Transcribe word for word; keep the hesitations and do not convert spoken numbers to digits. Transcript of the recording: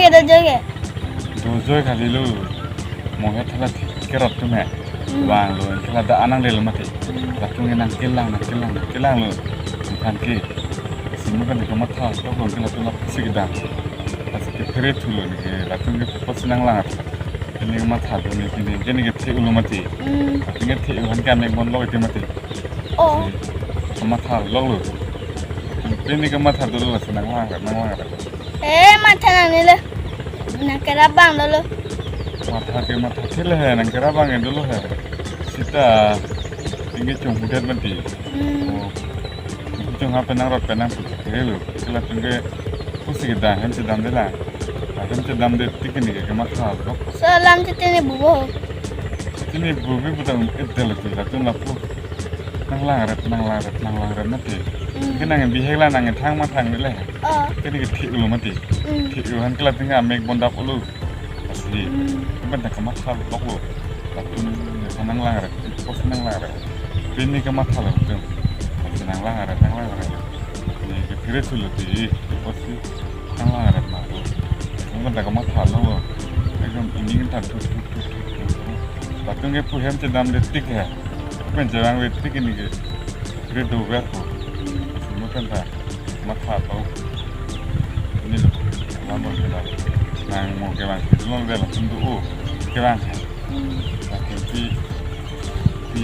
Dojoike. Dojoike kalilo. Mo he thala thik kerap atum he. Hmm. Vanglo, thala da anang lelo mati. Hmm. Latum ke nangkelang, nangkelang, nangkelanglo. Thanke. Simu kan kamatha, to kon kela tula pusi kedam. Pas ke phere thulo neke, latum ke pos nanglang. Pini kamatha do ne, pini, pini ke thik-olo mati. Hmm. Pini ke thik-o aphan ke amek bon lok iti mati. Oh. Kamatha loklo. Pini kamatha dolo lasi nanglang, nanglang. Eh, matha nangnelo. Nangkerap abang dolo. Matha ke matha thil he, nangkerap abang dolo he. Sita, pini chonghudet mati. Hmm. Oh. Chongha penang rot penang pu. Helo. Kela pini ke pusi kedam, hem chedamde la. Hem chedamde tik neke kamatha lok. So lam chetini bubo. Chetini bubi putang et delo tu, latum lapu. Nanglang ret, nanglang ret, nanglang ret mati. Hmm. Ke nang bihek la nangthang mathang dele. Oh. Ke neke thik-olo mati. Hmm. Thik-o aphan kela pini amek bon dap-olo. Lasi, hmm, kepen ta kamatha loklo. Latum ne nanglang ret, pos nanglang ret. Pini kamatha lo latum. Lasi nanglang ret, nanglang ret. Neke phere thulo ti, pusi nanglang ret ma lo. Kepen ta kamatha loklo. Ekdom ini kan thut, thut, thut, thut, thut. Latum ke pu hem chedamde tik he. Pen chevangve tik neke. Phere dover ko. Mo kan ta matha tau. Nelo, lamon kedam. Nang mo kevang, kedam vela tundu o. Kevang. Hmm. Lapen pi, pi,